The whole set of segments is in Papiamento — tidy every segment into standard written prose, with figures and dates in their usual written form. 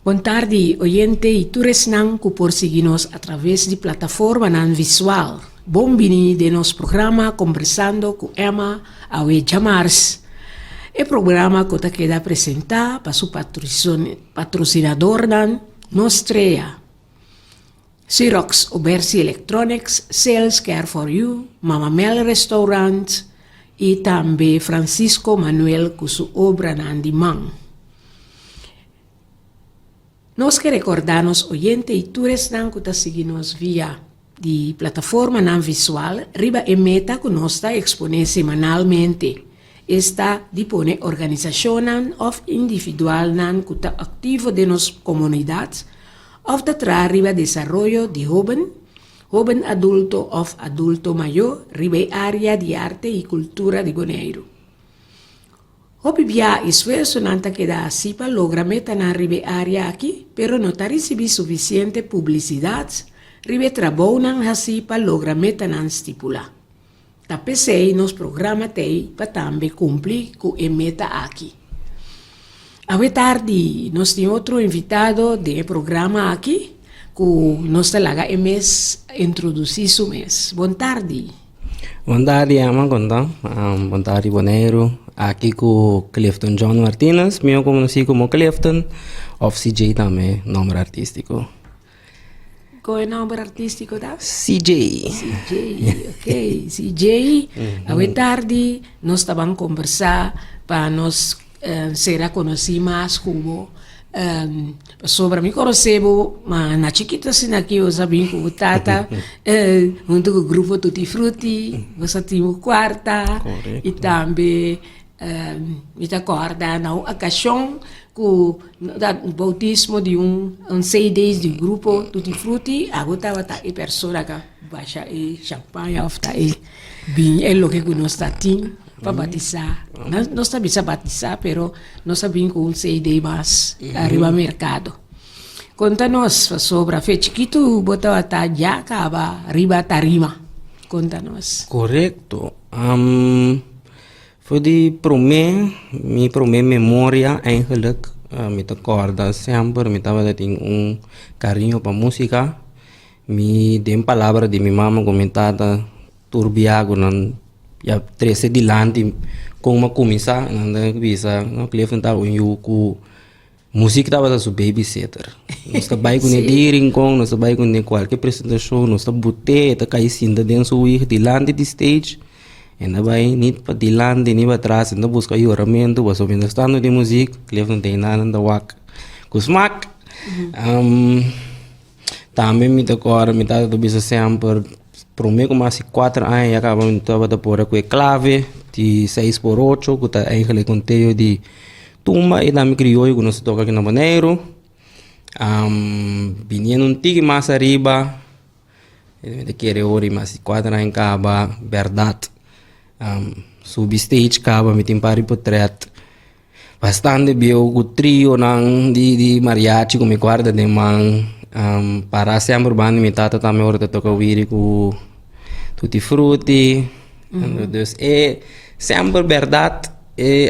Bon tardi, oyente i tur esnan ku por sigui nos atraves di plataformanan visual. Bon bini den nos programa Kombersando ku Emma awe djamars. E programa ku ta keda presentá pa su patrosinadornan Nostrea, Xerox Obersi Electronics, Sales Care for You, Mama Mel Restaurant i tambe Francisco Manuel ku su obranan di man. Nos ke rekordá nos oyente i tur esnan ku ta sigui nos via di plataformanan visual riba e meta ku nos ta eksponé semanalmente, esta di pone organisashonnan òf individualnan ku ta aktivo den nos komunidat òf ta traha riba desaroyo di hóben, hóben adulto òf adulto mayó riba e área di arte i kultura di Boneiru. Hopi bia esfuersonan ta keda hasi pa logra metanan riba e área aki, pero no ta risibí sufisiente publisidat riba e trabounan hasí pa logra metanan stipulá. Ta p'esei nos programa t'ei pa tambe kumpli ku e meta aki. Awe tardi nos tin otro invitado den e programa aki ku nos ta laga e mes introdusí su mes. Bon tardi. Bon tardi Emma, kon ta? Bon tardi Boneiru. Aki ku Clifton John Martinez, mihó konosí komo Clifton òf CJ tambe, nòmber artístiko. Kon e nòmber artístiko ta? CJ. CJ, ok. CJ, awe tardi nos ta ban kombersá pa nos sera konosí mas ku bo. Pasobra mi konosé bo, ma na chikito asina aki bo sa bin ku bo tata huntu ku grupo Tutti Frutti, bo sa tin bo kuarta i tambe Mi ta kòrda na un okashon ku ta boutismo di un un cd's di grupo Tutti Frutti, abo tabata e persona ku a basha e shampaña òf ta e biña e loke ku nos ta tin pa batisá. Nos ta bisa batisá pero nos a bin ku un cd mas ariba merkado. Konta nos pasobra fe chikitu bo tabata ya kaba riba tarima. Konta nos. Korekto. For di promé, mi promé memoria eigenlijk, mi ta kòrda semper mi tabata tin un kariño pa músika. Mi den palabra di mi mama ku mi tata tur bia ku nan ya trese dilanti kon mi a kuminsá, nan ta bisa no Clifton ta un yu ku Muzik tabata su babysitter. Nos ta bai kuné di Rincon, nos ta bai kuné kualke presentashon, nos ta but'é, e ta kai sinta den su wig dilanti di stage. E no bai ni pa dilanti ni pa tras, e no ta buska yoramentu, pasobra mientras tanto di muzik, Clifton ta einan nan ta wak ku smak. Tambe mi ta kòrda mi tata ta bisa semper promé ku mi hasi kuater aña ya kaba mi tabata por a ku e klave di seis por ocho ku ta eigenlijk konteo di tumba i tambe krioyo ku nos ta toka aki na Boneiru. Biniendo un tiki mas ariba mi ta kere ora mi hasi kuater aña kaba bèrdat subi stage kaba mi tin par di potrèt. Bastante bieu ku trionan di di mariachi ku mi kuarta den man para semper banda mi tata tambe ora ta toka wiri ku tutti frutti dus e semper bèrdat e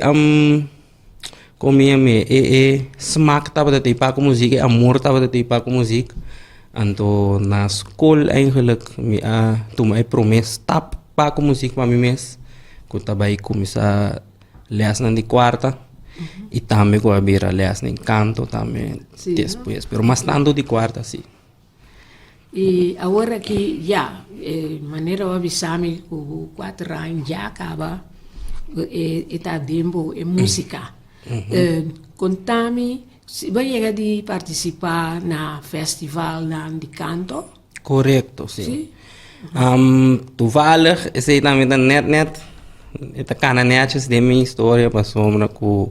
komo mi yam'é e e smak tabata tin pa ku muzik e amor tabata tin pa ku muzik anto na skol eigenlijk mi a tuma e prome stap pa ku muzik pa mi mes ku ta bai kuminsá. Lèsnan di kuarta i tambe ku a bira lèsnan di kanto tambe despues, pero mas tantu di kuarta si. I awor aki ya, e manera bo a bisa mi ku kuater aña ya kaba e ta den bo e músika. Konta mi si bo a yega di partisipá na festivalnan di kanto? Korekto, si. Toevallig esei tambe ta nèt nèt e ta kana nètjes den mi historia pasobra ku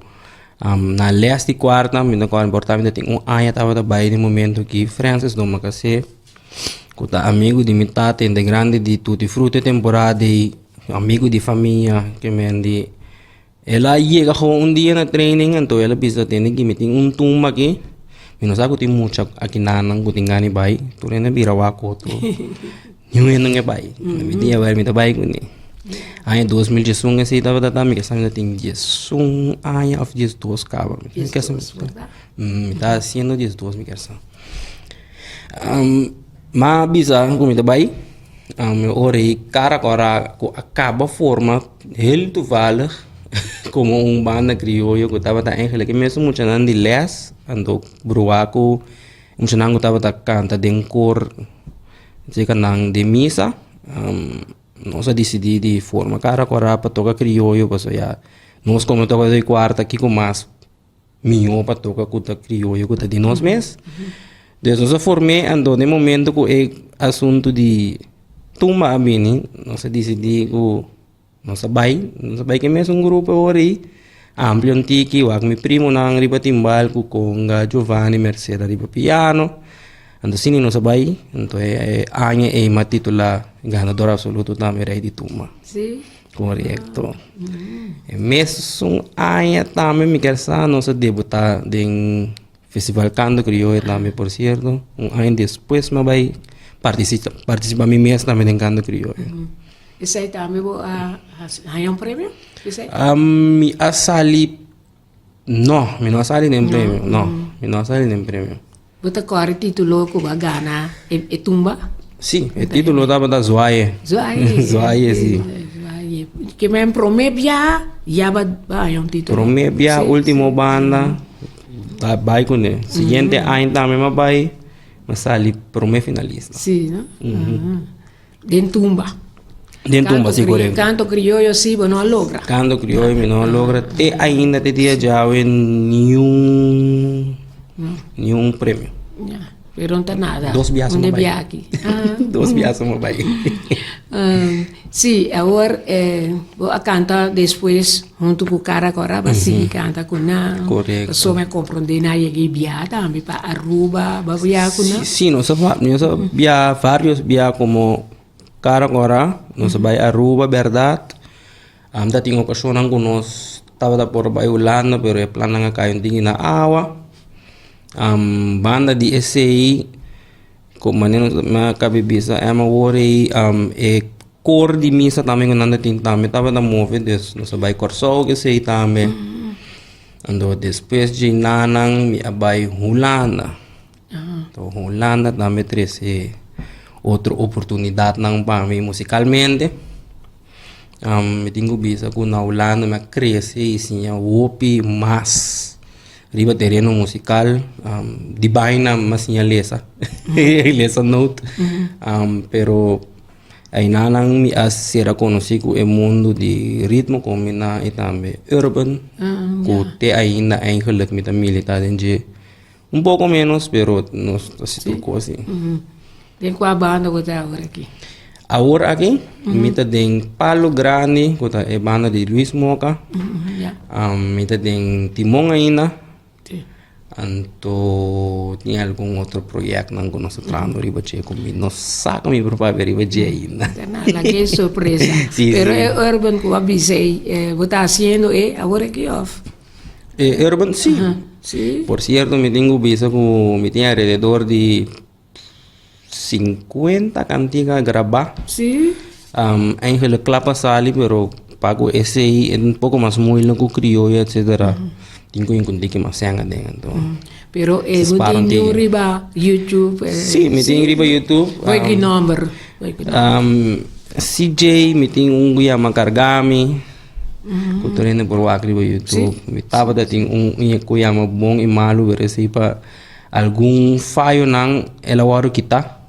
na lès di kuarta mi ta kòrda por ta mi ta tin un aña tabata bai den momento ki Francis Domacassé ku ta amigu di mi tata integrante di Tutti Frutti temporada ei amigu di famia ke men di El a yega gewoon un dia na training anto el a bisa tende ki mi tin un tumba aki mi no sa ku tin mucha akinanan ku tin gana di bai tur hende a bira wak otro niun hende no ke bai mi di awer mi ta bai kuné. Aña 2011 esei tabata ta, mi ke sa mi ta tin 11 aña òf 12 kaba. Mi ke sa mi ta hasiendo 12 mi ke sa. M'a bisa ku mi ta bai, mi ora ei kara ku ora ku a kaba forma heel toevallig komo un banda krioyo ku tabata eigenlijk e mesun muchanan di les, anto bruá ku muchanan ku tabata kanta den kor seka nan den misa, nos a disidí di forma kara ku ora pa toka krioyo pasobra ya nos komo toka di kuarta kiko mas mihó pa toka ku ta krioyo ku ta di nos mes. Dus nos a form'é anto den momento ku e asuntu di tumba a bini nos a disidí ku nos a bai, nos a bai ku e mesun grupo awor ei, amplia un tiki wak mi primonan riba timbal ku Conga, Giovanni, Merced riba piano, anto asina nos a bai, anto e aña ei mi a titulá ganador absoluto tambe Rei di Tumba. Korekto. E mesun aña tambe mi ker sa nos a debuta den Festival Canto Crioyo tambe por sierto. Un aña despues mi a bai partisipa mi mes tambe den Canto Crioyo. Esei tambe bo a haña un premio? Mi a sali No, mi no a sali den premio, no. Mi no a sali den premio. Bo ta kòrda e título ku bo a gana e tumba? Sí, e título tabata Zwaye. Zwaye. Zwaye, sí. Zwaye. Ke men promé biaha ya bo a haña un título. Promé biaha, último banda, ta bai kuné. Siguiente aña tambe mi a bai, mi a sali promé finalista. Sí, no? Den tumba. Den tumba, sí, korekto. Kanto krioyo sí bo no a logra. Kanto krioyo mi no a logra. Te ainda te dia djawe niun niun premio. Ya, pero no ta nada. Dos biaha Unda mi bai. biaha aki. Dos biaha mi bai. Sí, awor bo a kanta despues huntu ku Kara Kora, bo a sigui kanta ku nan. Korekto. Pasobra mi a komprondé nan a yega e biaha tambe pa Aruba, bo a biaha ku nan? Sí, nos a nos a biaha varios biaha komo Kara Kora, nos a bai Aruba bèrdat. Ta tin okashonnan ku nos tabata por bai Hulanda pero e plannan a kai un tiki na awa. Banda di esei. Ku manera mi a kabi bisa Emma wor ei e kor di misa tambe ku nan ta tin tambe tabata move dus nos a bai Kòrsou esei tambe anto despues dje nanan mi a bai Hulanda anto Hulanda tambe trese otro oportunidatnan pa mi musikalmente mi tin ku bisa ku na Hulanda mi a krese i siña hopi mas. Riba tereno musical di baina mi a siña lesa, lesa note, pero ainanan mi a sera conoci cu e mundo di ritmo combina y tambe urban cu te ainda eigenlijk mi ta milita den dje un poco menos pero nos ta haci tur cos si. Den cua banda bo ta awor aki? Awor aki mi ta den Palo Grandi cu ta e banda di Luis Moca. Mi ta den Timon ainda. Anto tin algun otro proyectnan cu nos ta trahando riba dje cu mi no sa cu mi por papia riba dje ainda. Laga e sorpresa. Pero e urban cu a bisa ey bo ta haciendo e awor aki of? E urban si. Por cierto mi tin cu bisa cu mi tin alrededor di 50 cantica grabá. Sí. Um, eigenlijk kla pa sali, pero pa ku esei e un poko mas moeilijk ku krioyo, etcetera. Tin ku un tiki mas sèn aden, anto. Pero e Se bo spara un tin tiki. riba YouTube. Eh, Sí, mi tin riba YouTube. Gooi ki nomber. Gooi ki nomber. Um, CJ, mi tin un ku yama Kargami. Ku tur hende por wak riba YouTube. Mi tabata tin un ku yama Bon i Malu, pero esei pa Algun fayonan el a wòrdu kitá,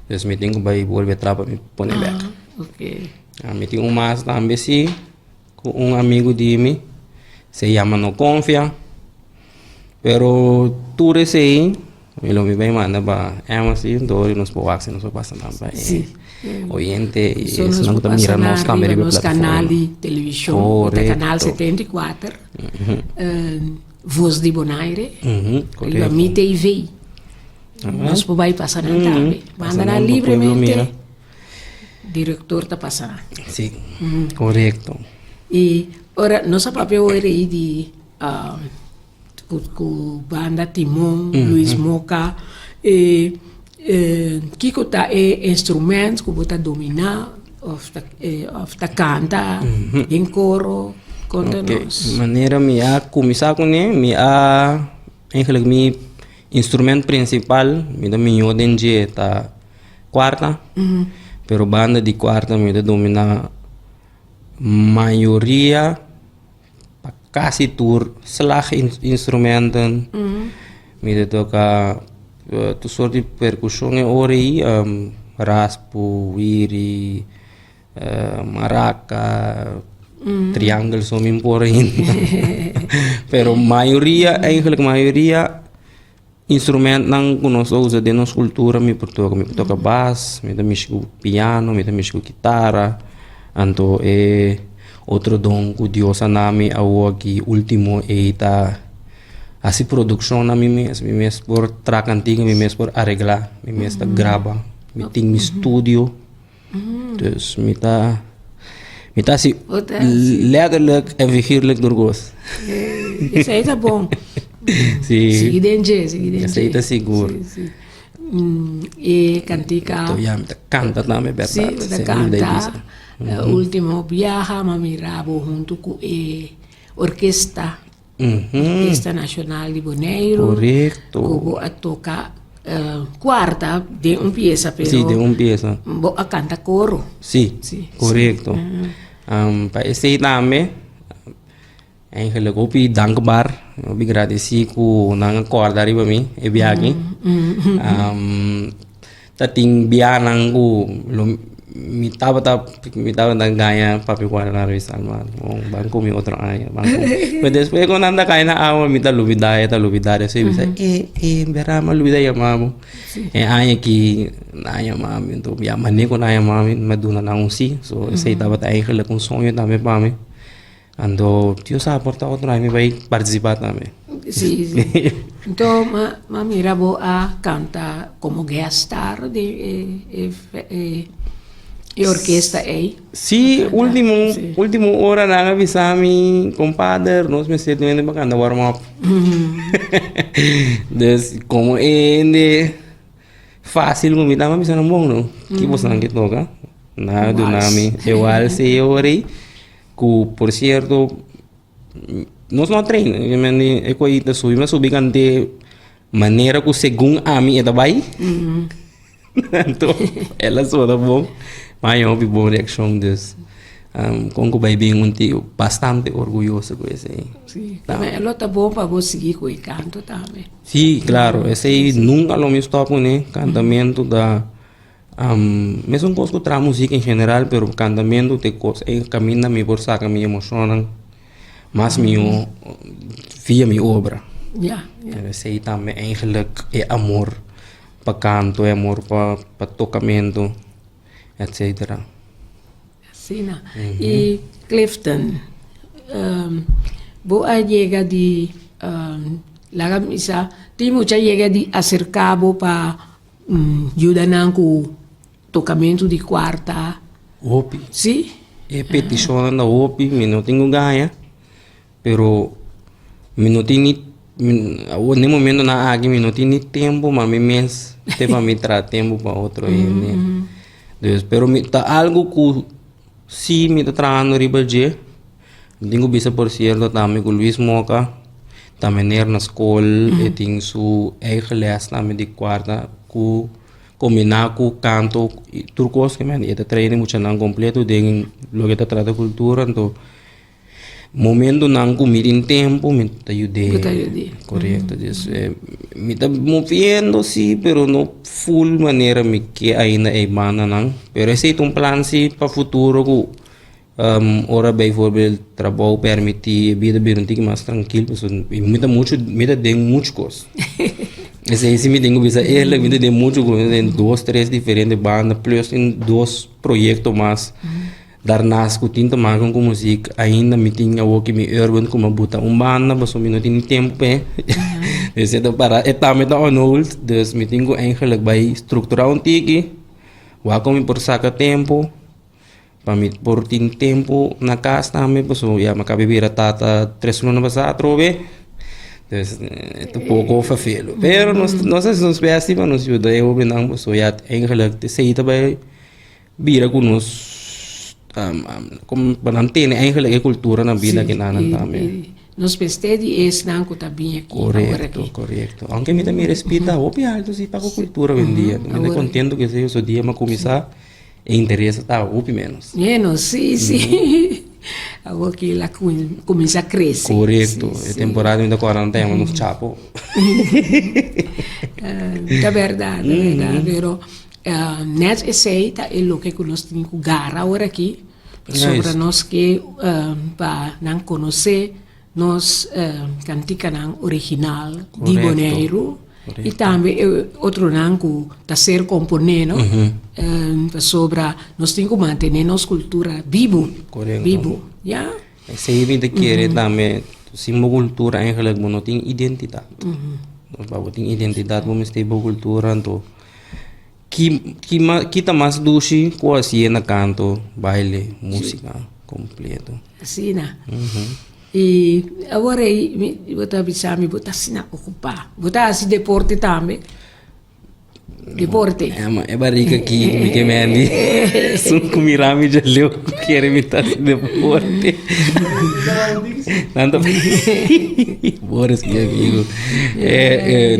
dus mi tin ku bai bolbe atrás pa mi pone bèk. Mi tin un mas tambe si ku un amigu di mi, se yama No Konfia, pero tur esei mi lo mi bai manda pa Emma si, enton nos por wak si nos por pasa nan pa e oyente i esnan ku ta mira nos tambe riba e plataforma. Kanal di televishon, kanal 74. Voz di Bonaire, riba Mi TV. Nos por bai pasa nan tambe. Manda nan libremente. Director ta pasa nan. Sí, korekto. I ora nos a papia hoor ei di ku banda Timon, Luis Moca, e kiko ta e instrument ku bo ta dominá? Of ta of ta kanta den koro? Konta nos. Manera mi a kuminsá kuné, mi a eigenlijk mi instrument prinsipal mi ta mihó den dje ta kuarta, pero banda di kuarta mi ta dominá mayoria pa kasi tur slaginstrumenten. Mi ta toka tur sort di perkushon e ora ei, raspu, wiri, maraka, triangel so mi por ainda. Pero mayoria, eigenlijk mayoria Instrumentnan ku nos ta usa den nos kultura mi por toka, mi por toka bas, mi ta mishi ku piano, mi ta mishi ku kitara, anto e otro don ku Dios a na mi awo aki ultimo ei ta hasi produkshon na mi mes, mi mes por traha kantiga, mi mes por areglá, mi mes ta graba, mi tin mi studio. Dus mi ta mi ta hasi letterlijk en figuurlijk tur kos. Esei ta bon. Si. Sigui den dje, sigui den dje. Esei ta sigur. Si, si. E kantika. To ya mi ta kanta tambe bèrdat. Si, bo ta kanta. Ultimo biaha mi a mira bo huntu ku e orkesta. Orkesta Nashonal di Boneiru. Korekto. Ku bo a toka kuarta den un piesa, pero. Sí, den un piesa. Bo a kanta koro. Sí, korekto. Pa esei tambe, eigenlijk hopi dankbaar, hopi gradesí ku nan a kòrda riba mi e biaha aki. Ta tin biahanan ku lo mi tabata mi tabata gaña papi ku a resa ma ban kumi otro aña ban kumi pero despues ku nan ta kai na awa mi ta lubida e ta lubida despues mi bisa e e bera mi a lubida yama bo e aña aki nan a yama mi anto ya mane ku nan a yama mi mi a duna nan un si so esei tabata eigenlijk un soño tambe pa mi. Anto Dios sa por ta otro aña mi bai participa tambe. Sí, sí. Anto ma ma mira bo a canta como guest star den e e e e orkesta ei. Sí, ultimo ultimo ora nan a bisa mi compadre nos mester tin hende pa canta warm up. Dus como e hende facil cu mi ta mi a bisa nan bon no ki boso nan ke toca? Nan a duna mi e wals e ora ei. Ku por sierto nos no a train e ku ta subi mi a subi kant'é manera ku segun ami e ta bai anto el a sona bon mi a haña hopi bon reakshon dus kon ku bai bin un tio bastante orguyoso ku esei. Si lo ta bon pa bo sigui ku e kanto tambe. Si klaro esei nunka lo mi stòp kuné kantamentu ta. Mesun kos ku traha musik en general pero kantamentu ta e kos e kaminda mi por saka mi emoshonnan mas mihó via mi obra. Esei tambe eigenlik e amor pa kanto, e amor pa tokamentu etsetera. Asina. I Clifton, bo a yega di laga mi sa tin mucha yega di aserká bo pa Yuda nan ku tokamentu di kuarta. Hopi. Si. E petishonnan ta hopi, mi no tin ku gaña, pero mi no tin ni awor den momentonan aki mi no tin ni tempu pa mi mes te pa mi traha tempu pa otro hende. Dus pero mi ta algu ku si mi ta trahando riba dje. Mi tin ku bisa por sierto tambe ku Luis Moka ta meneer na skol, e tin su eigen les tambe di kuarta ku kombiná ku kanto i tur kos ke men e ta train e muchanan kompleto den loke ta trata kultura anto momentonan ku mi tin tempu mi ta yud'é. Bo ta yud'é. Korekto dus mi ta moviendo si pero no ful manera mi ke ainda e bandanan pero esei ta un plan si pa futuro ku Ora bijvoorbeeld trabou permití e bida bira un tiki mas trankil pasobra mi ta muchu mi ta den muchu kos. Esei si mi tin ku bisa eerlijk mi ta den muchu kos mi ta den dos tres diferente banda plus tin dos proyekto mas daarnaast ku tin te maken ku muziek ainda mi tin awoki mi urban ku mi a buta un banda pasobra mi no tin tempu p'e dus e ta para e tambe ta on hold dus mi tin ku eigenlijk bai strukturá un tiki wak ku mi por saka tempu. Pa mi por tin tempu na kas tambe pasobra ya mi a kaba bira tata tres luna pasá atrobe dus e ta poko ferfelu pero nos nos hasi nos bèsti pa nos yuda e hobennan pasobra ya eigenlik esei ta bai bira ku nos. Como pa nan tene eigenlijk e cultura na bida ki nan tambe. Nos mester di esnan ku ta bin aki awor Korekto, aki. korekto. Aunke mi ta mira e speed ta hopi alto si pa ku kultura hoy-en-dia. Mi ta kontento ku esei oso dia mi a kuminsá e interes ta hopi ménos. Ménos, si, si. Awor ki el a kuminsá krese. Korekto. E temporada mi ta kòrda nan ta yama nos chapo. Ta bèrdat, ta bèrdat. Pero nèt esei ta e loke ku nos tin ku gara awor aki. Pasobra nos ke pa nan konosé nos kantikanan original di Boneiru i tambe e otronan ku ta ser komponé, no? Pasobra nos tin ku mantené nos kultura bibu, bibu, ya. Esei mi ta kere tambe, sin bo kultura eigenlijk bo no tin identidat. Pa bo tin identidat bo mester bo kultura, anto Ki ki ma ki ta mas dushi ku hasié na kanto, baile, músika kompleto. Asina. I awor ei mi bo ta bisa mi bo ta asina okupá. Bo ta hasi deporte tambe? Deporte. E ma e barika aki mi ke mendi esun ku mira mi dja leu ku kere mi ta hasi deporte. Nan ta Boris mi amigo.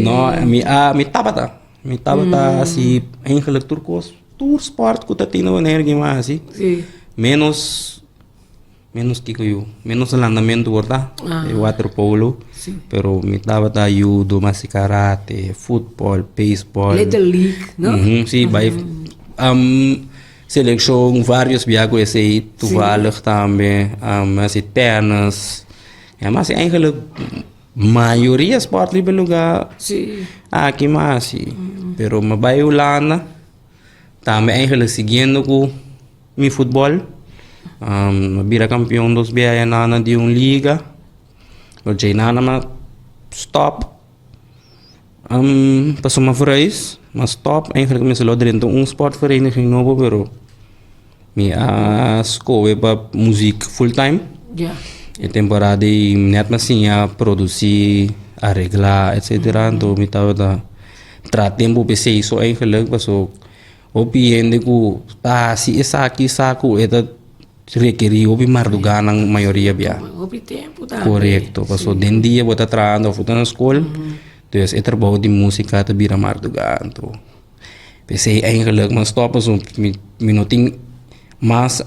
No mi a mi tabata. Mi tabata hasi eigenlijk tur kos, tur sport ku ta tin na Bonaire mi a hasi. Sí. Menos, menos kiko yu, menos landamentu por ta, e waterpolo. Sí. Pero mi tabata judo, mi a hasi karate, futbol, beisbol. Little League, no? Sí, bai selekshon varios bia ku esei, toevallig tambe. Mi a hasi tennis, mi a hasi eigenlijk. Mayoria sport riba e luga aki mas si, pero mi bai Hulanda tambe eigenlijk siguiendo ku mi futbol mi bira kampion dos bia na di un liga pero djei nada mi a stop pasobra mi a verhuis mi a stop eigenlijk mi a lo drenta un sportvereniging nobo pero. Mi a skohe pa muzik full time. E temporada ei nèt mi a siña produsí, areglá etsetera. Anto mi tabata traha tempu pa esei so eigenlik paso hopi hende ku ta hasi esaki sa ku e ta rekerí hopi mardugá nan mayoria bia. Korekto, paso den dia bo ta trahando òf bo ta na skol, dus e trabou di músika ta bira mardugá anto. P'esei eigenlijk mi a stòp pasobra mi mi no tin mas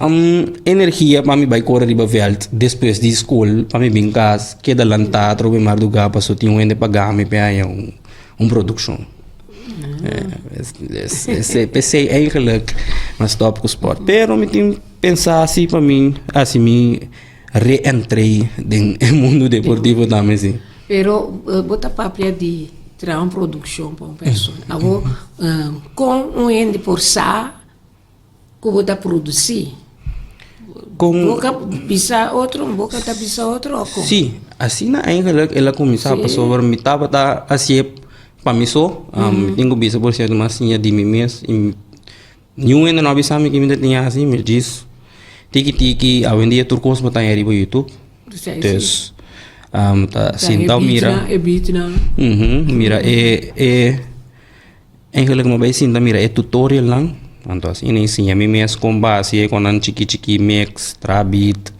energia pa mi bai kore riba vèlt despues di skol pa mi bin kas keda lantá atrobe mardugá pasobra tin un hende paga mi pa haña un produkshon. P'esei eigenlijk mi a stòp ku spòrt pero mi tin pensa si pa mi hasi mi re-entrei den e mundu deportivo tambe si. Pero bo ta papia di traha un produccion pa un persona. Abo con un hende por sa cu bo ta produci? Con Bo ka bisa otro, bo ka ta bisa otro o con? Sí, asina eigenlijk el a cuminsa pasobra mi tabata hacié pa mi so. Mi tin cu bisa por cierto mi a siña di mi mes y Niun hende no a bisa mi ke mi ta tin hasi, mi djis tiki tiki awendia tur kos bo ta haña riba youtube. Dus ta sinta mira mira e e eigenlijk mi a bai sinta mira e tutorialnan anto asina e siña mi mes kon bo hasi e konan chiki chiki mix traha beat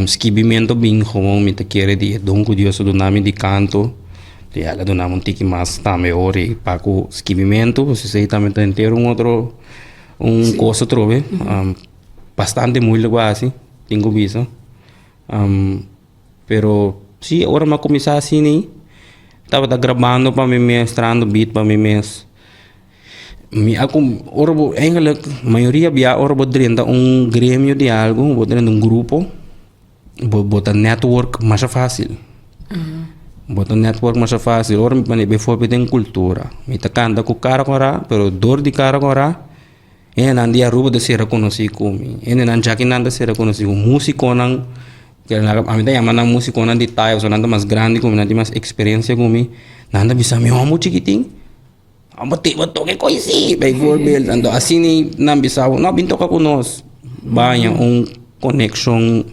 skibimento bin gewoon mi ta kere di e don ku Dios a duna mi di kanto. I el a duna mi un tiki mas tambe ora i pa ku skibimentu, pues esei tambe ta henter un otro un kos atrobe. Bastante moeilijk pa hasi, tin ku bisa. Pero si ora mi a kuminsá asina ei, tabata grabando pa mi mes, trahando beat pa mi mes. Mi a ora bo eigenlijk mayoria bia ora bo drenta un gremio di algu, bo drenta un grupo. Bo bo ta network masha fácil. Bo ta network masha fácil. Ora mi pone bijvoorbeeld den cultura. Mi ta canta cu Cara Cora, pero door di Cara Cora, hendenan di Aruba ta sera conoci cu mi. Hendenan djakinan ta sera conoci cu mi. Musiconan, ami ta yama nan musiconan di taya pasobra nan ta mas grandi cu mi, nan tin mas experiencia cu mi. Nan ta bisa mi, homber chikitin. Abo te bo toka e koi si, bijvoorbeeld. Anto asina nan bisa bo, no bin toka ku nos. Baña un konekshon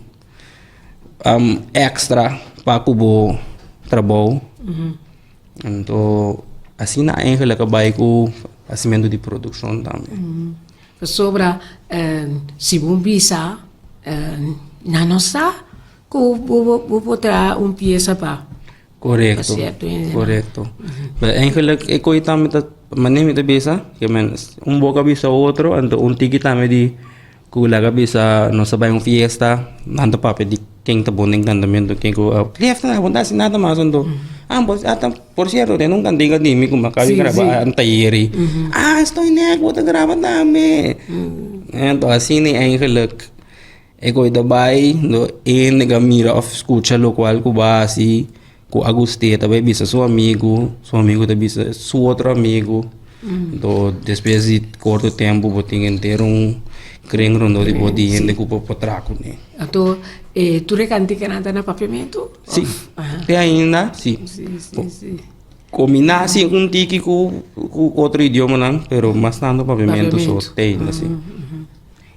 extra pa ku bo trabou. Anto asina eigenlijk a bai ku hasimentu di produkshon tambe. Pasobra si bo bisa nan no sa ku bo por traha un piesa pa Korekto, korekto. Pero eigenlijk e koi tambe ta manera mi ta bisa ke men un boka bisa otro anto un tiki tambe di ku laga bisa nos a bai un fiesta nan ta papia di ken ta bon den kantamentu ken ku fiesta bo no ta hasi nada mas anto ah bo ata por sierto tene un kantika di mi ku mi a kaba di graba anteayer ah estoy nek bo ta graba tambe anto asina eigenlijk. E koe ta bai, lo hende ka mira òf skucha lokual ku bo a hasi ku a gust'é ta bai bisa su amigu, su amigu ta bisa su otro amigu. Anto despues di korto tempu bo tin henter un kren rondó di bo di hende ku bo por traha kuné. Anto e tur e kantikanan ta na papiamentu? Sí, te ainda sí. Kombiná sí un tiki ku otro idiomanan pero mas tantu papiamentu so te ainda sí.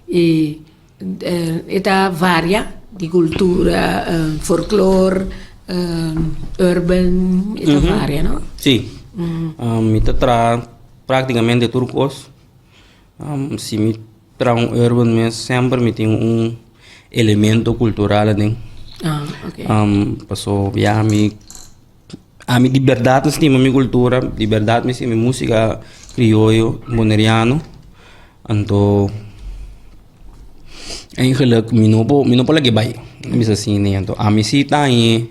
E E ta varia di kultura, folklor, urban, e ta varia no? Si, mi ta traha praktikamente tur kos. Si mi traha un urban mes semper mi tin un elemento kultural aden. Pasobra ya mi Ami di bèrdat mi stima mi kultura, di bèrdat mi stima mi músika krioyo boneriano. Anto eigenlik mi no por mi no por lag'é bai, mi bisa asina. Anto ami si ta hañ'é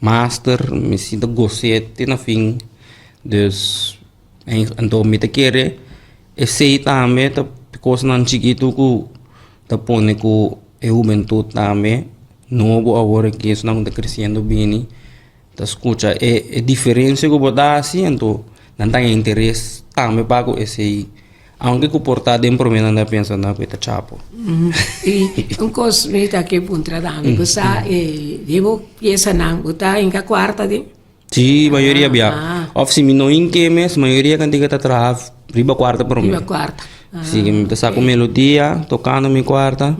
master, mi si ta gos'é te na fin. Dus anto mi ta kere esei tambe ta kosnan chikitu ku ta pone ku e hubentut tambe nobo awor aki esnan ku ta kresiendo bini ta skucha e e diferensia ku bo ta hasi anto nan ta haña interes tambe pa ku esei aunke ku por ta den prome nan ta pensa nan ku e ta chapo. I un kos mi ta ke puntra tambe bo sa e den bo piesanan bo ta hinka kuarta den? Si mayoria bia òf si mi no hinke mes mayoria kantiga ta traha riba kuarta prome. Riba kuarta. Si mi ta sa ku melodia tokando mi kuarta.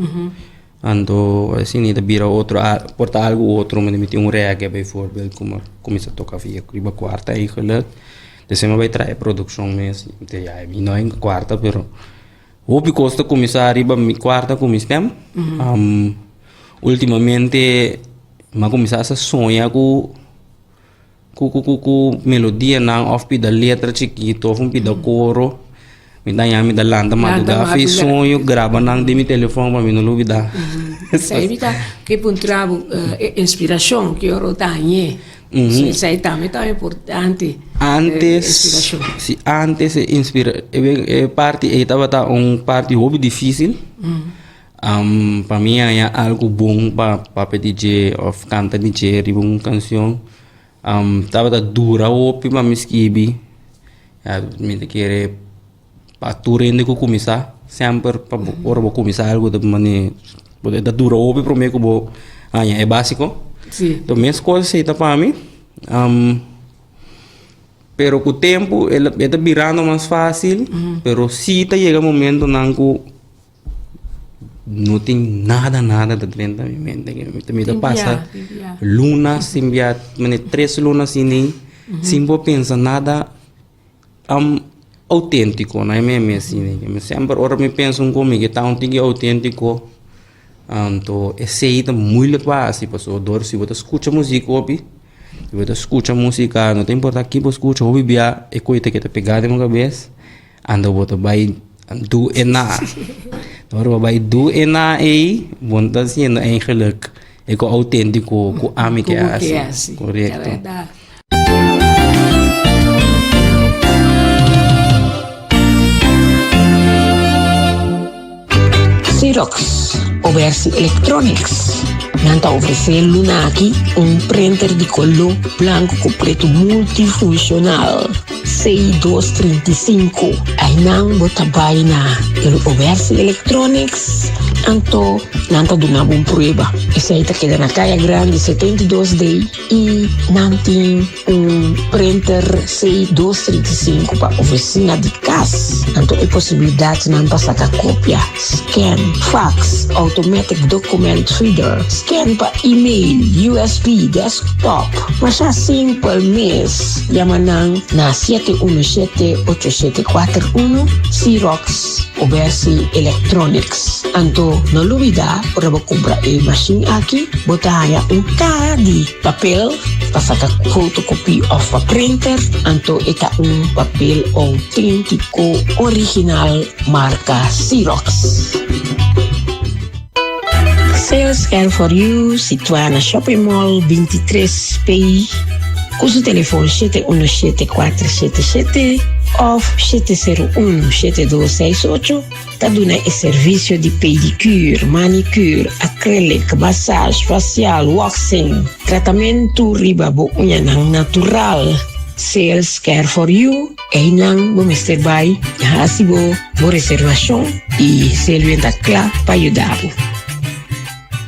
Anto asina ta bira otro por ta algu otro mi tin un reggae bijvoorbeeld ku mi a kuminsá toka via riba kuarta eigenlijk despues mi a bai traha e produkshon mes ya mi no hinka kuarta pero hopi kos ta kuminsá riba mi kuarta ku mi stem ultimamente mi a kuminsá hasta soña ku. Ku ku ku ku melodianan òf pida letra chikito òf un pida koro mi ta haña mi ta lanta madrugá fi soño graba nan den mi telefòn pa mi no lubidá. Esei mi ta ke puntra bo e inspirashon ki ora bo ta hañ'é esei tambe ta importante. Antes si antes e inspira e parti ei tabata un parti hopi difisil pa mi haña algu bon pa papia di dje òf kanta di dje riba un kanshon. Tabata dura hopi pa mi skibi mi ta kere pa tur hende ku kuminsá semper pa bo ora bo kuminsá algu ta mane bo ta dura hopi promé ku bo haña e básiko. Sí. Enton mes kos esei ta pa mi pero ku tempu e ta birando mas fásil pero si ta yega momentonan ku. No tin nada nada ta drenta mi mente mi ta pasa luna sin bia mane tres luna sin ni sin por pensa nada autentiko na mi mes asina semper ora mi pensa un komi ke ta un tiki autentiko anto esei ta moeilijk pa hasi pasobra dor si bo ta skucha muzik hopi si bo ta skucha musika no ta importa ki bo skucha hopi bia e kos ta keda pega den bo kabes. Ando bo ta bai du e na. Ora bo bai du e na ei, bo no ta haciendo eigenlijk e ku autentiko ku ami ke hasi. Korekto. Xerox, Obersi Electronics. Nan ta ofresé luna aki un printer di koló blanku ku pretu multifunshonal. C dos 35. Einan bo ta bai na el Obersi Electronics, anto nan ta duna bo un prueba. Esei ta keda na Kaya Grandi 72 D i nan tin un printer C dos 35 pa oficina di kas. Anto e posibilidadnan pa saka kopia, scan, fax, automatic document feeder, scan pa email, USB, desktop. Masha simpel mes. Yama nan na. 717 8741 Xerox Obersi Electronics. Anto no lubida ora bo kumpra e mashin aki bo ta haña un kaha di papel pa saka fotokopie òf pa printer, anto e ta un papel outéntiko original marka Xerox. Sales Care for You situá na Shopping Mall 23 P ku su telefon 717 477 òf 701 7268 ta duna e servisio di pedicure, manicure, acrylic, massage, facial, waxing, tratamentu riba bo uñanan natural. Sales Care for You. Einan bo mester bai hasi bo bo reservashon i Selvin ta kla pa yuda bo.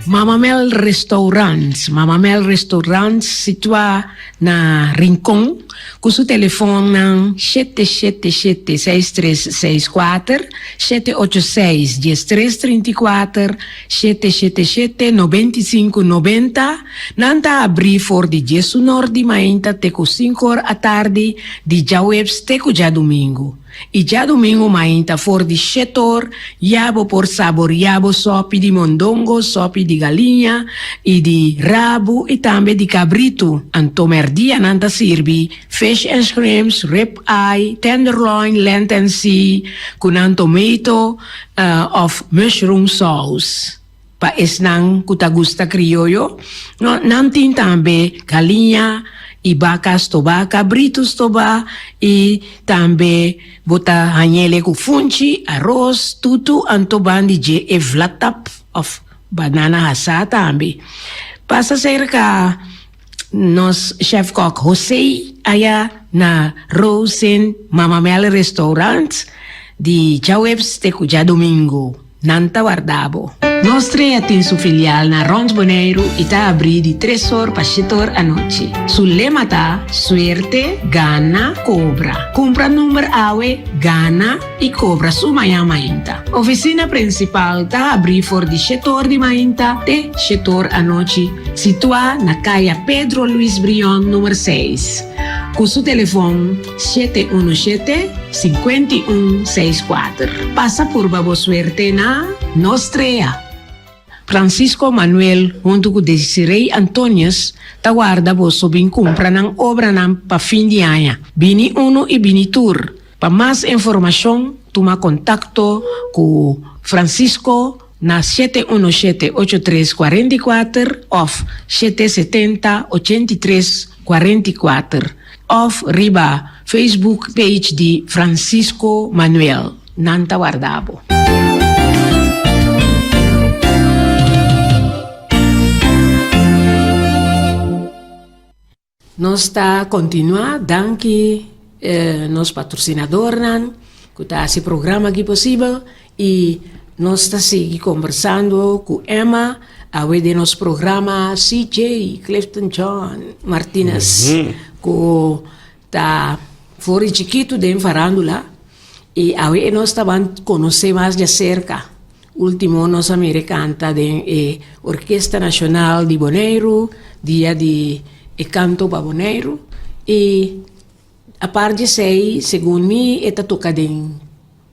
Mama Mel Restaurant, Mama Mel Restaurant situá na Rincon ku su telefonnan shete shete shete 6364, 786 1334, 777 95 90. Nan ta abrí for di diesunor di mainta te ku sinkor atardi di djaweps te ku djadumingu. I djadumingu mainta for di shetor ya bo por saboriá bo sòpi di mondongo, sòpi di galiña i di rabu i tambe di kabritu. Anto mèrdia nan ta sirbi fish and shrimps, rib eye, tenderloin, land and sea ku nan tomato òf mushroom saus. Pa esnan ku ta gusta krioyo, no, nan tin tambe galiña i baka stobá, kabritu stobá i tambe bo ta hañ'ele ku funchi, aros, tutu, anto ban di dje e vlatap òf banana hasá tambe. Pasa serka nos chèfkòk José aya na Rosin Mama Mel Restaurant di djaweps te ku djadumingu. Nan ta warda bo. Nos Trea tin su filial na rond Boneiru i ta abrí di tres or pa shete or anochi. Su lema ta, Suerte, gana, kobra. Kumpra number awe, gana i kobra su mañan mainta. Ofisina prinsipal ta abrí for di shete or di mainta te shete or anochi, situá na Kaya Pedro Luis Brion number seis. Ku su telefon 717 51 64. Pasa purba bo suerte na Nos Trea! Francisco Manuel huntu ku Desiree Antonius ta warda boso bin kumpra nan obranan pa fin di aña. Bini unu i bini tur. Pa mas informashon tuma kontakto ku Francisco na 717 83 44 òf 770 83 44 òf riba Facebook page di Francisco Manuel. Nan ta warda bo. Nos ta kontinuá danki nos patrosinadornan ku ta hasi programa aki posibel i nos ta sigui kombersando ku Emma awe den nos programa CJ Clifton John Martinez ku ta for di chikitu den farandula i awe nos ta ban konosé mas djaserka. Ultimo nos a mira e canta den e Orkesta Nacional di Boneiru, dia di e canto pa Boneiru. Y apart di esey, segun mi, e ta toca den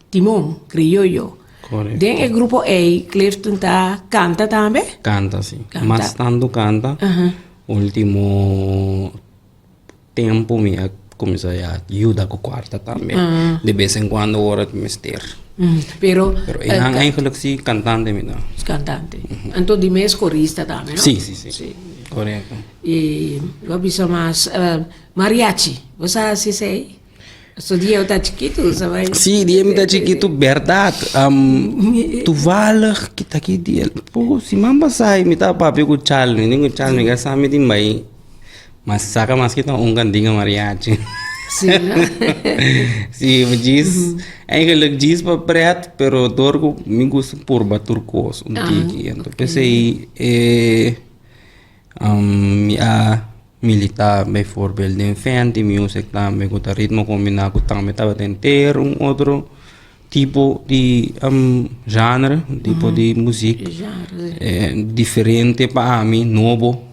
timon, crioyo. Correcto. Den e grupo ey, Clifton ta canta tambe? Canta, si. Canta. Mas tanto canta. Ultimo Tempu mi a kuminsá ya yuda ku kuarta tambe. De bes en kuando ora ku mester. Pero Pero einan eigenlijk si kantante mi ta. Kantante. Anto di mes korista tambe, no? Si, si, si. Korekto. I bo a bisa mas mariachi. Bo sa hasi esei? So dia bo ta chikitu, sa bai. Si, dia mi ta chikitu, bèrdat. Toevallig ki ta ki dia, poko siman pasá mi ta papia ku Charlie, mi di ku Charlie mi ka sa mi tin bai. Mas saka mas ki ta un kantinga mariachi. Sí, no? Sí, djis, eigenlijk djis pa pret, pero dor ku mi gusta purba tur kos un tiki. Anto p'esei e mi a militá bijvoorbeeld den Fenty Music tambe ku ta ritmo kombiná ku tambe tabata henter un otro tipo di genre, un tipo di muzik diferente pa ami, nobo.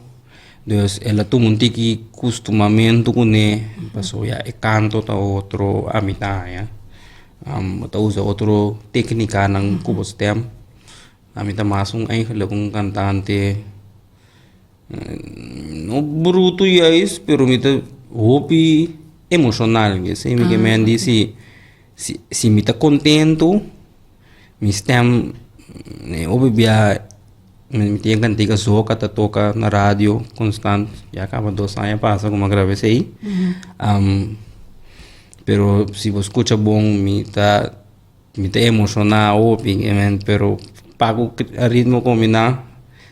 Dus el a tuma un tiki kustumamentu kuné, pasobra ya e kanto ta otro a mitá ya. Bo ta usa otro téknikanan ku bo stèm. Ami ta mas un eigenlijk un kantante no bruto juist, pero mi ta hopi emoshonal. Esei mi ke men di si si mi ta kontentu mi stèm hopi bia. Mi tin e kantika Zoka ta toka na radio konstant, ya kaba dos aña pasa ku mi a graba esei. Pero si bo skucha bon mi ta mi ta emoshoná hopi pero pa ku ritmo kombiná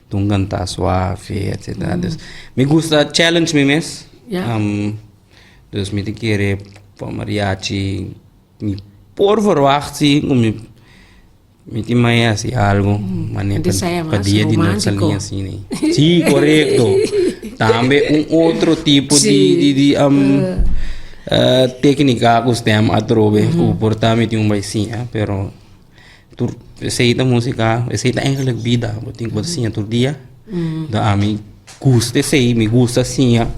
ta un kantá suave etcetera. Dus mi gusta challenge mi mes, dus mi ta kere pa mariachi mi por verwacht si ku mi. Mi tin mai hasi algo manera Antes saya pa mas dia di nos romántico. salí asina. Sí, korekto. Tambe un otro tipo di Sí. di di eh, téknika ku stem atrobe ku por ta mi tin un bai siña, pero tur esei ta músika, esei ta eigenlijk bida, bo tin ku siña tur dia. Da ami gusta esei, mi gusta siña.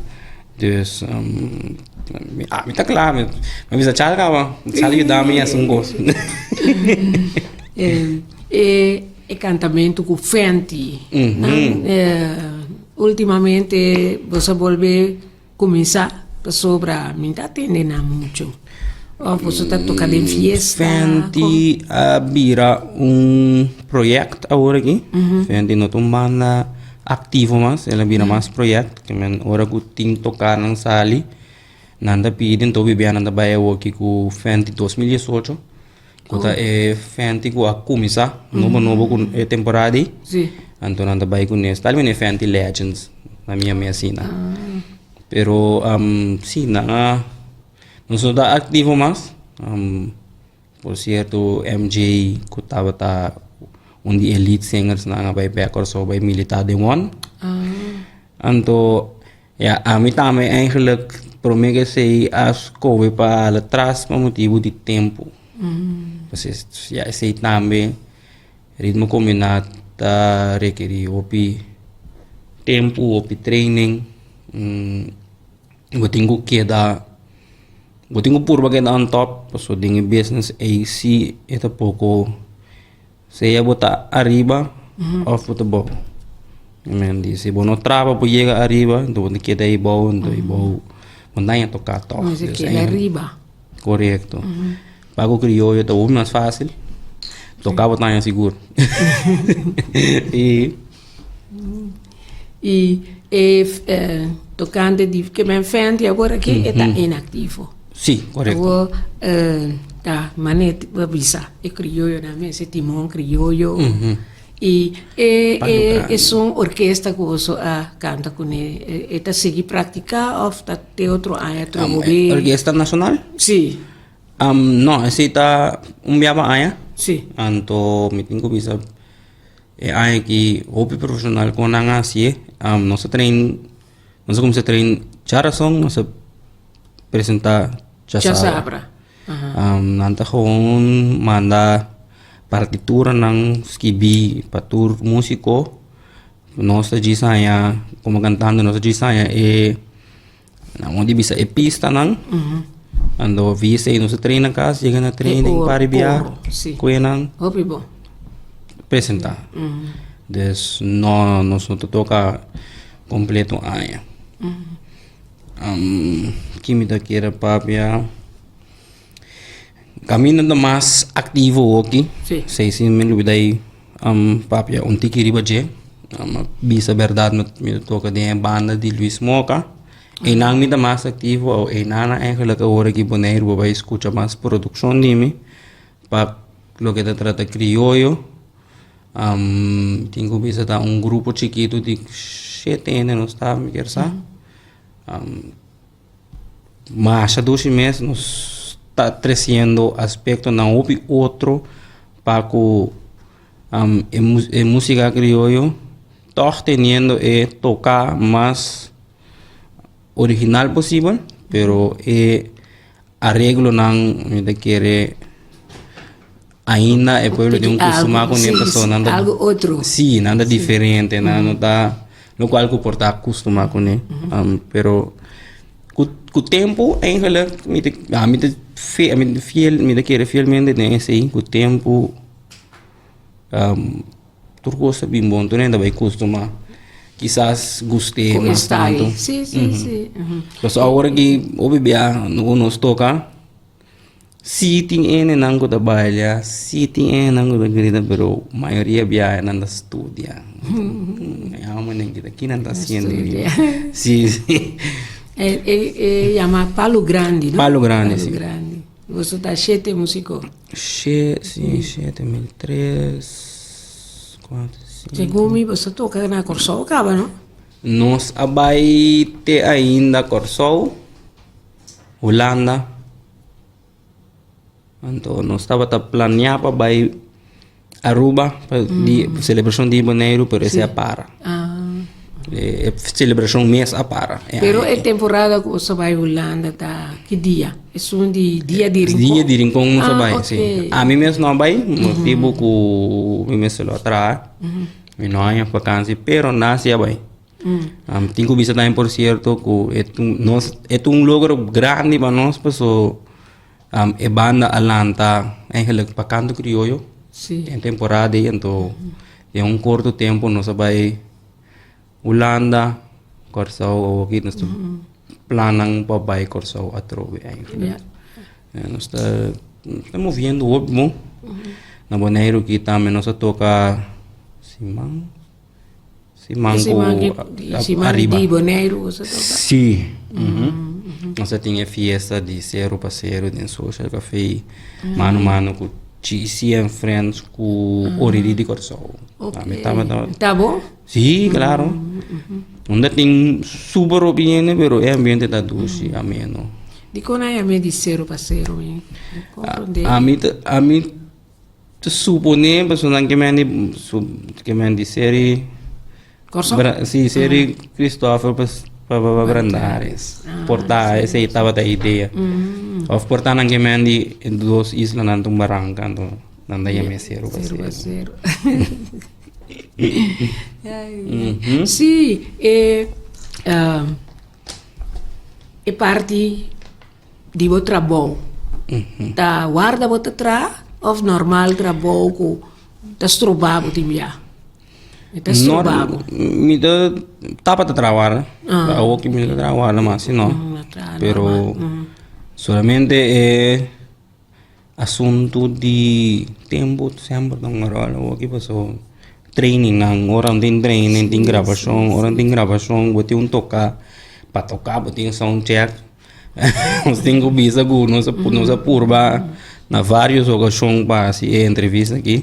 Dus ami ta kla, mi a bisa Chal kaba, Chal yuda mi hasi un kos. E kantamentu ku Fenty, ultimamente bo sa bolbe kuminsá pasobra mi ta tende nan muchu. Òf boso ta toka den fiesta? Fenty a bira un proyèkt awor aki. Fenty no ta un banda aktivo mas, el a bira mas proyèkt. Ke men ora ku tin toká nan sali, nan ta pidi, anto bibia nan ta bai awoki ku Fenty 2018, ku ta e Fenty ku a kuminsá nobo nobo ku e temporada ei. Anto nan ta bai kuné, tal mene Fenty Legends, na mi yama asina. Pero si nan a, nos no ta aktivo mas. Por cierto MJ cu tabata un di e lead singers nan a bay bek Corsou bay milita den one. Anto ya ami tambe eigenlijk prome cu esey a scoge pa hala tras pa motibo di tempo. Entonces ya esey tambe Ritmo Combina ta rekeri hopi tempo, hopi training. Bo tin cu keda. Bo tin ku purba keda on top pasobra den e business ei si e ta poko sea bo ta ariba òf bo ta bou. Si bo no traba por yega ariba enton bo ta keda ei bou enton ei bou bo no ta toka tòg. Mester keda ariba. Korekto. Pa ku krioyo ta hopi mas fásil toka bo ta haña sigur. I e tokante di ke men fenti awor aki e ta inaktivo. Sí, korekto. Awor ta mane bo a bisa e krioyonan mes, e timon krioyo. I e esun orkesta ku boso a kanta kuné e ta sigui praktiká òf ta te otro aña trobo be? Orkesta nashonal? Sí. No, esei ta un bia pa aña. Sí. Anto mi tin ku bisa. E aña aki hopi profesional con nan a hacié. Nos a train, nos a cuminsa train djarason, nos a presenta djasabra. Nan ta gewoon manda partituranan skibi pa tur musico. Nos ta djis haña, como cantante nos ta djis haña e. Nan wou di bisa e pistanan. Ando visa y nos a train na cas, yega na training pa ribia cu nan. Hopi bon. Presenta. Dus no, nos no ta toca completo aña. Ki mi ta kier a papia? Caminda ta mas activo hoki. Esey si mi lubida y papia un tiki riba dje. Bisa berdad mi ta toca den e banda di Luis Moca. Eynan mi ta mas activo eynan eigenlijk awor aki Boneiru bo bay scucha mas produccion di mi pa loke ta trata crioyo. Tin cu bisa ta un grupo chikito di shete hende nos ta mi kier sa. Masha dushi mes nos ta treciendo aspectonan hopi otro pa cu e musica crioyo toch teniendo e toca mas original posibel pero e areglonan mi ta kere ainda e pueblo tin un costuma cu ne pasobra nan ta Algo otro. si nan ta diferente nan no ta. Lokual ku por ta kustumá kuné. Pero ku ku tempu eigenlijk mi ta ami ta fe ami ta fiel mi ta kere fielmente den esei ku tempu tur kos ta bin bon tur hende ta bai kustumá kisas gust'é mas tantu. Sí, sí, sí. Pasobra awor aki hopi bia nos toka. Sí tin hendenan ku ta baila, sí tin hendenan ku ta grita, pero mayoria biaha nan ta studia. E homennan kita ki nan ta hasiendo aki? Sí, sí. E, e, e yama Palo Grandi, no? Palo Grandi, Palo sí. Grandi. Boso ta shete músiko. She, sí, shete mil tres, kuater, sinku. Segun mi boso toka na Kòrsou kaba, no? Nos a bai te ainda Kòrsou. Hulanda. Anto nos tabata planea pa bai Aruba pa di selebrashon di Boneiru pero esei a para. E selebrashon mes a para. Pero e temporada ku boso bai Hulanda ta ki dia? Esun di dia di Rincon? Dia di Rincon nos a bai, si. Ami mes no a bai motibu ku mi mester lo a traha. Mi no haña vakansi pero Nancy a bai. Tin ku bisa tambe por sierto ku e ta un nos e ta un logro grandi pa nos paso e banda a lanta eigenlijk pa kanto krioyo den temporada ei anto den un korto tempu nos a bai Hulanda, Kòrsou awoki nos ta plannan pa bai Kòrsou atrobe eigenlijk. Nos ta nos ta moviendo hopi bon. Na Boneiru aki tambe nos a toka siman. Siman ku ariba. Di Boneiru boso toka? Sí. Nos a tin e fiesta di Seru pa Seru den Social Café. Mano mano ku GC and Friends ku Oriri di Kòrsou. Ok. Ta bon? Sí, klaro. Unda tin super hopi hende pero e ambiente ta dushi, ameno. Dikon a yam'é di Seru pa Seru mi? Komprondé. Ami ta ami. Ta suponé pasobra nan ke men di su ke men di seri Kòrsou? Bra si seri Christopher pa pa pa Brandaris por ta esei tabata e idea òf por ta nan ke men di e dos islanan ta un baranka anto nan ta yam'é seru pa Seru pa seru. seru. Sí e e parti. Di bo trabou ta warda bo ta traha of normal trabou ku ta stroba bo tin bia? E ta stroba bo. Mi ta tabata traha warda awor ki mi no ta traha warda mas si no pero solamente e asuntu di tempu semper ta un ròl awor ki pasobra training nan ora nan tin training tin grabashon ora nan tin grabashon bo tin un toka pa toka bo tin sound check. Nos tin ku bisa ku nos a nos a purba na varios okashon pa hasi e entrevista aki.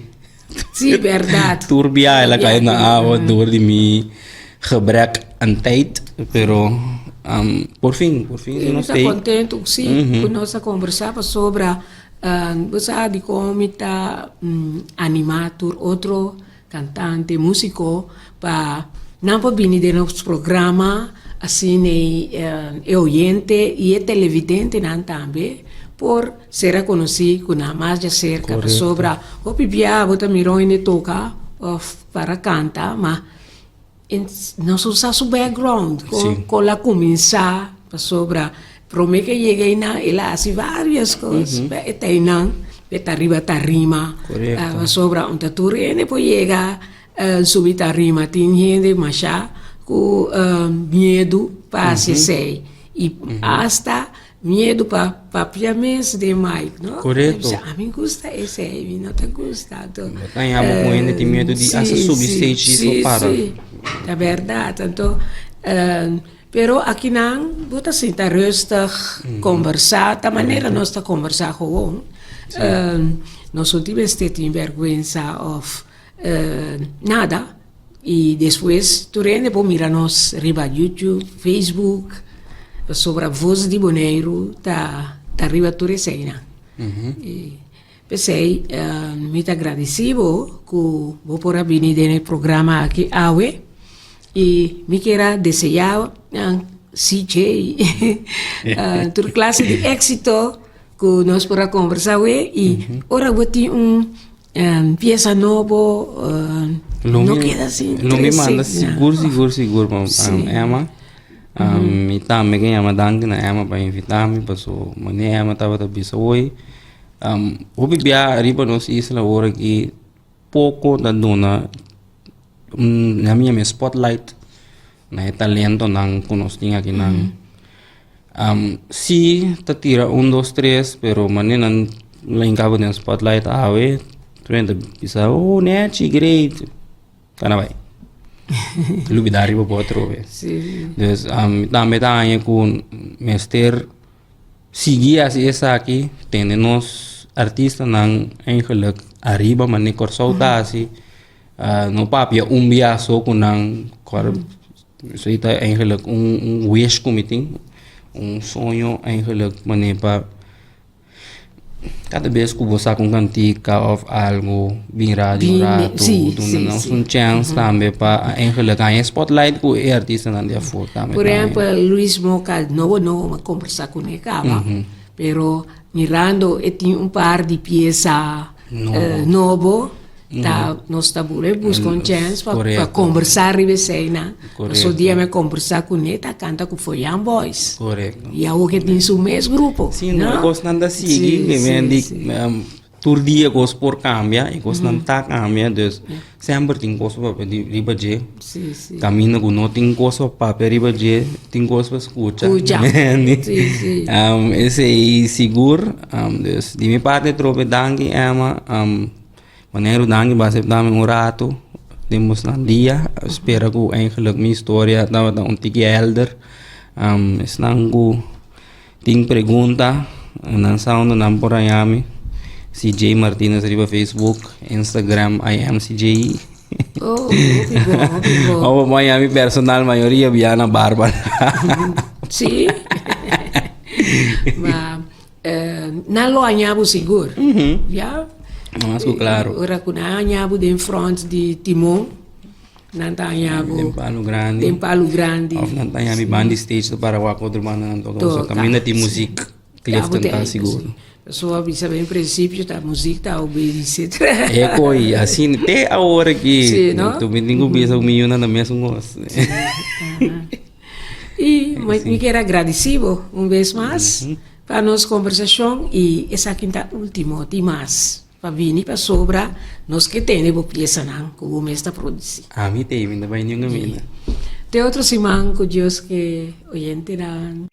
Sí, bèrdat. Tur biaha el a kai na awa dor di mi gebrek aan tijd, pero por fin, por fin Mi nos ta tei. kontentu sí ku nos a kombersá pasobra bo sa dikon mi ta animá tur otro Kantante, músiko pa nan por bini den nos programa asina e oyente i e televidentenan tambe por ser a konosí ku nan mas djaserka pasobra hopi bia bo ta mira un hende toka òf para kanta ma nos no sa su background kon el a kuminsá pasobra Prome ke yega einan el a hasi varios kos pa e ta einan e ta riba tarima pasobra un ta tur hende por yega subi tarima tin hende masha ku miedu pa hasi esei i asta miedu pa papia mes den mic no ami gusta esei mi no ta gusta anto si si ta bèrdat anto. Pero akinan bo ta sinta rustig, kombersá, ta manera nos ta kombersá gewoon. Nos no tin mester tin bèrgwensa òf nada. I despues tur hende por mira nos riba YouTube, Facebook, pasobra Voz di Boneiru ta ta riba tur eseinan. P'esei mi ta gradisí bo ku bo por a bini den e programa aki awe i mi kier a deseá CJ tur klase di éksito ku nos por a kombersá awe i ora bo tin un piesa nobo. No keda sin Lo mi manda trese, na. sigur sigur sigur pa Sí. Emma. Mi tambe ke yama danki na Emma pa invita mi paso manera Emma tabata bisa hoy hopi bia riba nos isla awor aki poko ta duna nan mi yama e spotlight na e talentonan ku nos tin akinan. Si ta tira un dos tres pero manera nan lo hinka bo den spotlight awe tur hende ta bisa oh Nechi great ta na bai lubida riba bo atrobe. Dus mi tambe ta haña ku mester sigui hasi esaki tene nos artistanan eigenlijk ariba manera Kòrsou ta hasi. No papia un bia so ku nan esei ta eigenlijk un un wish ku mi tin un soño eigenlijk manera pa kada bes ku bo saka un kantika òf algu bin radio un ratu duna nos un chèns tambe pa eigenlijk haña e spotlight ku e artistanan di afó tambe Por ehèmpel Luis Moka nobo nobo mi a kombersá kuné kaba pero mirando e tin un par di piesa nobo Ta nos ta bure busca un chance pa pa conversa riba eseinan. Paso dia mi a conversa cune ta canta cu Foyan Boys. Correcto. Y awor ke tin su mes grupo. Si, no, e cosnan ta sigui, ke men di tur dia cos por cambia y cosnan ta cambia, dus semper tin cos pa papia riba dje. Caminda cu no tin cos pa papia riba dje, tin cos pa scucha. Scucha. Si, si. Esey sigur, dus di mi parti trope danki Emma. Wanneer danki bo asepta mi un ratu den bosnan dia, spera ku eigenlijk mi historia tabata un tiki helder. Esnan ku tin pregunta nan sa unda nan por haña mi, CJ Martinez riba Facebook, Instagram I am CJ. Oh, hopi bon, hopi bon. Of bo por haña mi personal mayoria bia na Barbara. Sí. Ma Nan lo haña bo sigur. Ya. Mas ku klaro. Ora ku nan haña bo den front di timon, nan ta haña bo. Den palu grandi. Den palu grandi. Of nan ta haña mi banda di stage ta para wak otro banda nan toka. Toka. Kaminda tin muzik, Clifton ta sigur. Pasobra a bisa den prinsipio ta muzik ta obedisé. E koi, asina te awor aki. Si, no? Tu mi tin ku bisa ku mi yunan ta mesun kos. I mi kier a gradisí bo un bes mas pa nos kombersashon i esaki ta último tin mas pa bini pasobra nos ke tene bo piesanan ku bo mes ta produsí. Ami t'ei, mi no ta bai niun kaminda. Te otro siman ku Dios ke oyentenan.